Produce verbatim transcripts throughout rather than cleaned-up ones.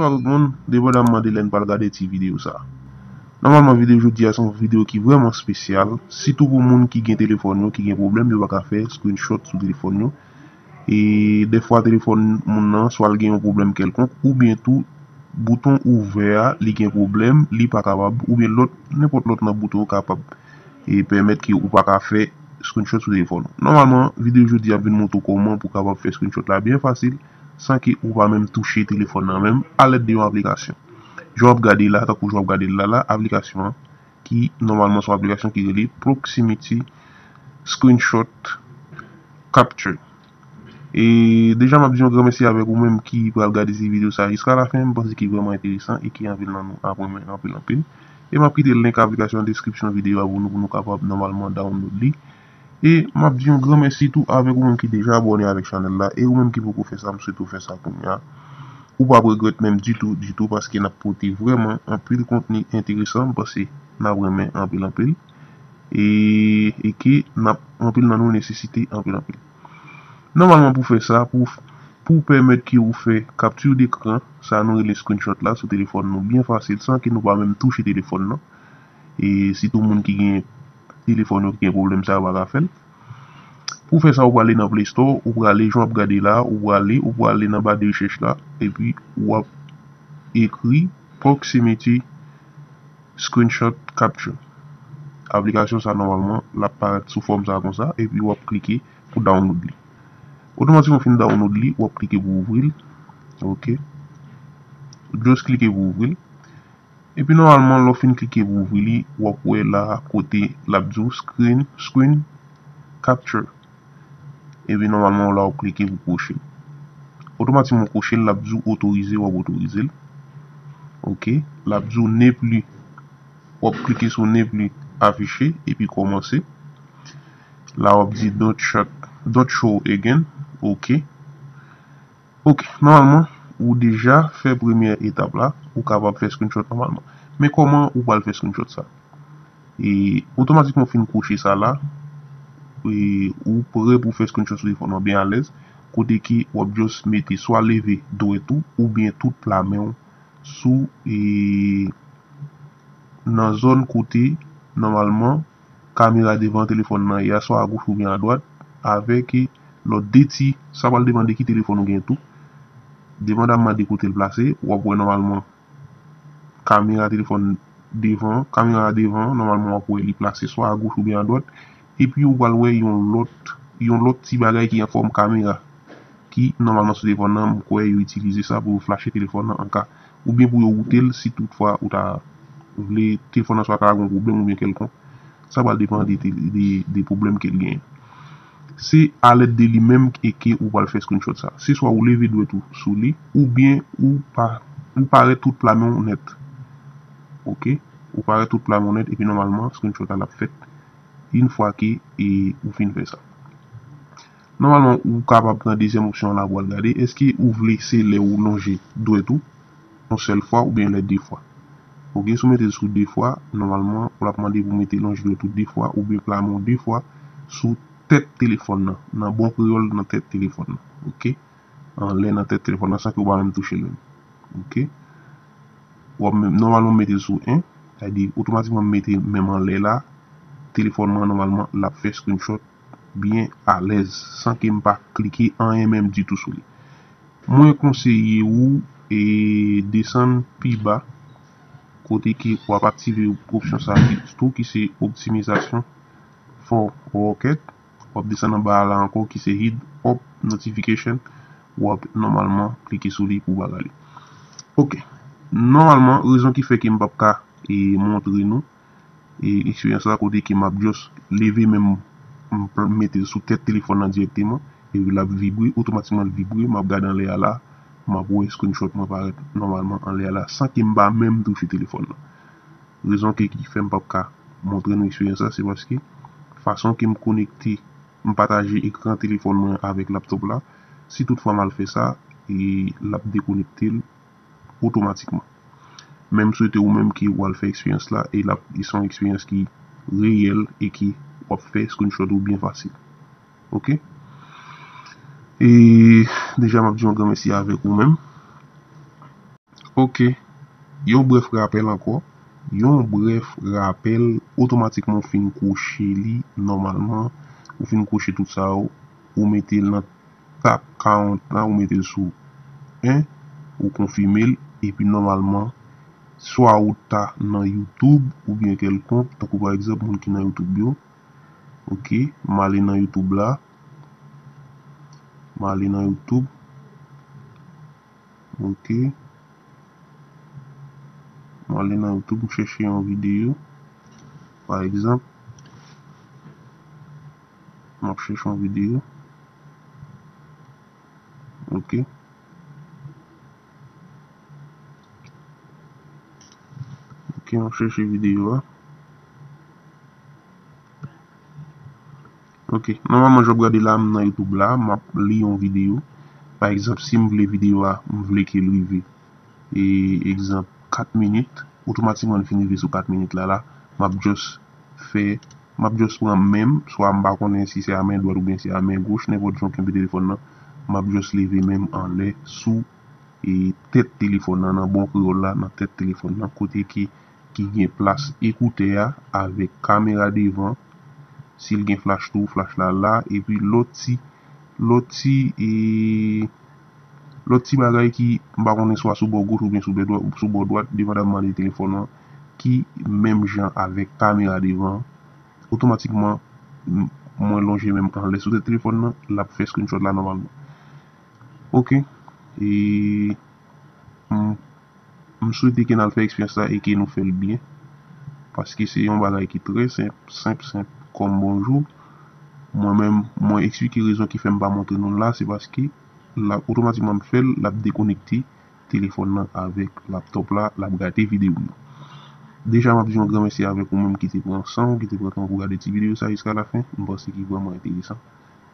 Bonswa tout moun, depandamman de lè n pral gade ti videyo sa. Nòmalman, videyo jodi a se yon videyo ki vrèman espesyal, sitou pou moun ki gen telefòn yo, ki gen pwoblèm, yo pa ka fè screenshot sou telefòn yo. E dèfwa telefòn moun nan, swa l gen yon pwoblèm kèlkonk, oubyen tou, bouton ouvè a, li gen pwoblèm, li pa kapab, oubyen lòt, nenpòt lòt nan bouton yo kapab e pèmèt ke ou pa ka fè screenshot sou telefòn ou. Nòmalman, videyo jodi a ap vin montre w kòman pou w kapab fè screenshot la byen fasil, san ke ou pa menm touche telefòn nan menm, alèd de yon aplikasyon. Jan w ap gade la, tankou jan w ap gade l la, la, aplikasyon an, ki nòmalman se yon aplikasyon ki rele Proximity Screenshot Capture. E deja, m ap di yon gran mèsi avèk ou menm ki pral gade ti videyo sa jiska lafen. M panse ki vrèman enteresan e ke anpil nan nou ap renmen anpil, anpil. E m ap kite link aplikasyon nan deskripsyon videyo a pou nou, pou nou kapab nòmalman download li. E m ap di yon gran mèsi tou avèk ou menm ki deja abòne avèk chanèl la. E ou menm ki poko fè sa, m swete w fè sa kounye a. Ou p ap regrèt menm ditou, ditou, paske n ap pote vrèman anpil kontni enteresan. M panse n ap renmen anpil, anpil. E, e ke n ap, anpil nan nou nesesite anpil, anpil. Nòmalman, pou fè sa, pou, pou pèmèt ke ou fè capture d'écran, sa nou rele screenshot la, sou telefòn nou byen fasil, san ke nou pa menm touche telefòn nan. E sitou moun ki gen telefòn yo ki gen pwoblèm sa yo pa ka fè l. Pou fè sa, ou prale nan Play Store, ou prale, jan w ap gade la, ou prale, ou prale nan ba de rechèch la, epi w ap ekri Proximity Screenshot Capture. Aplikasyon sa, nòmalman, l ap parèt sou fòm sa konsa, epi w ap klike pou download li. Otomatikman, w fin download li, w ap klike pou ouvri l. Ok. Just klike pou ouvri l. Epi, nòmalman, lè w fin klike pou ouvri li, w ap wè la kote l ap di w screen, screen capture. Epi, nòmalman, la w ap klike pou kwoche l. Otomatikman, w kwoche l, l ap di w otorize, w ap otorize l. Ok. L ap di w ne plus. W ap klike sou ne plus afficher, epi kòmanse. La, w ap di don't shot, don't show again. Ok. Ok, nòmalman, ou deja fè premyè etap la, ou kapab fè screenshot nòmalman. Men kòman ou pral fè screenshot sa? E otomatikman w fin kwoche sa la, e ou prè pou fè screenshot sou telefòn ou byen alèz, kote ke w ap just mete swa leve dwèt ou, oubyen tout pla men w sou, e nan zòn kote, nòmalman, kamera devan telefòn nan ye a, swa agoch oubyen adwat, avèk, e, lòt de ti, sa pral depann de ki telefòn ou gen tou. Depandamman de kote l plase, w ap wè nòmalman kamera telefòn devan, kamera devan, nòmalman w ap wè li plase swa agoch oubyen adwat, epi ou pral wè yon lòt, yon lòt ti bagay ki an fòm kamera, ki nòmalman sou telefòn nan, m kwè yo itilize sa pou yo flache telefòn nan an ka, oubyen pou yo woute l si toutfwa ou ta vle telefòn nan swa ta gen yon pwoblèm oubyen kèlkonk. Sa pral depann de, de, de, de pwoblèm ke l genyen. Se alèd de li menm e ke ou pral fè screenshot sa. Se swa ou leve dwèt ou sou li, oubyen ou pa, ou parèt tout pla men w nèt. Ok? Ou parèt tout pla men w nèt, epi nòmalman, screenshot la l ap fèt yon fwa ke, e, ou fin fè sa. Nòmalman, ou kapab pran dezyèm opsyon an la pou al gade. Èske ou vle se lè ou lonje dwèt ou yon sèl fwa oubyen lè de fwa? Ok, si w mete l sou de fwa, nòmalman, w ap mande pou w mete lonje dwèt ou de fwa oubyen pla men w de fwa sou tèt telefòn nan, nan bon kreyòl, nan tèt telefòn nan. Ok? Anlè nan tèt telefòn nan, san ke w pa menm touche l menm. Ok? W ap menm, nòmalman, m mete l sou en, sa vle di, otomatikman, m mete men m anlè la, telefòn mwen, nòmalman, l ap fè screenshot byen alèz, san ke m pa klike anyen menm ditou sou li. Mwen konseye ou, e, desann pi ba, kote ke w ap aktive opsyon sa ki tou, ki se optimizasyon for rocket. W ap desann anba a la ankò, ki se hid up notification. W ap nòmalman klike sou li pou bagay li. Ok. Nòmalman, rezon ki fè ke m p ap ka, e, montre nou, e, eksperyans la kote ke m ap just leve men m, m pl-, mete l sou tèt telefòn nan dirèkteman, epi l ap vibre, otomatikman l vibre, m ap gade anlè a la, m ap wè screenshot mwen parèt nòmalman anlè a la, san ke m pa menm touche telefòn nan. Rezon ke, ki fè m p ap ka montre nou eksperyans la, se paske fason ke m konekte, m pataje ekran telefòn mwen avèk laptop la, si toutfwa m al fè sa, e l ap dekonekte l otomatikman. Men m swete ou menm ke w al fè eksperyans la, e l ap, e se yon eksperyans ki reyèl e ke w ap fè screenshot ou byen fasil. Ok? E deja, m ap di yon gran mèsi avèk ou menm. Ok, yon brèf rapèl ankò. Yon brèf rapèl, otomatikman w fin kwoche li nòmalman. Ou fin kwoche tout sa yo, ou mete l nan tap account la, ou mete l sou en, ou konfime l, epi nòmalman, swa ou ta nan YouTube oubyen kèlkonk, tankou pa egzanp, moun ki nan YouTube yo. Ok, m ale nan YouTube la. M ale nan YouTube. Ok. M ale nan YouTube, m chèche yon videyo. Pa egzanp, m ap chèche yon videyo. Ok. Ok, m ap chèche videyo a. Ok, nòmalman, jan w ap gade la, m nan YouTube la, m ap li yon videyo. Pa egzanp, si m vle videyo a, m vle ke l rive, e, egzanp, kat minit, otomatikman, l fin rive sou kat minit la, la, m ap just fè, m ap just pran men m, swa m pa konnen si se a men dwat oubyen se a men goch, nenpòt jan w kenbe telefòn nan, m ap just leve men m anlè sou, e, tèt telefòn nan, nan bon kreyòl la, nan tèt telefòn nan, kote ki, ki gen plas ekoutè a avèk kamera devan, si l gen flach tou, flach la la, epi lòt ti, lòt ti, e, lòt ti bagay ki, m pa konnen, swa sou bò goch oubyen sou bò dwat, sou bò dwat, depandaman de telefòn nan, ki menm jan avèk kamera devan, otomatikman, m-, mwen lonje men m anlè sou tèt telefòn nan, l ap fè screenshot la nòmalman. Ok. E, m, m swete ke n al fè eksperyans la e ke nou fè l byen. Paske se yon bagay ki trè senp, senp, senp, kòm bonjou. Mwen menm, mwen eksplike rezon ki fè m pa montre nou l la, se paske l ap otomatikman m fè l, l ap dekonekte telefòn nan avèk laptòp la, l ap gate videyo m nan. Deja, m ap di yon gran mèsi avèk ou menm ki te pran san w, ki te pran tan w pou gade ti videyo sa jiska lafen. M panse ki vrèman enteresan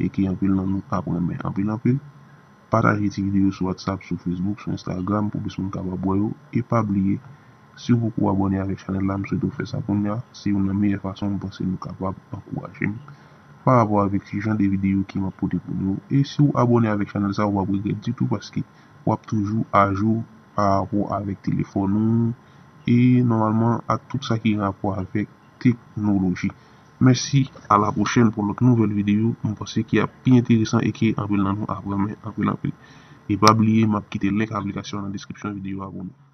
e ke anpil nan nou ap renmen anpil, anpil. Pataje ti videyo sou WhatsApp, sou Facebook, sou Instagram pou plis moun kapab wè yo. E pa bliye, si w poko abòne avèk chanèl la, m swete w fè sa kounye a. Se youn nan meyè fason m panse nou kapab ankouraje m pa rapò avèk ti jan de videyo ke m ap pote pou nou. E si w abòne avèk chanèl sa, ou p ap regrèt ditou paske w ap toujou ajou pa rapò avèk telefòn ou e nòmalman ak tout sa ki gen rapò avèk teknoloji. Mèsi, a la pwochèn pou lòt nouvèl videyo. M panse ki ap pi enteresan e ke anpil nan nou ap renmen anpil anpil. E pa bliye, m ap kite link aplikasyon an nan deskripsyon videyo a pou nou.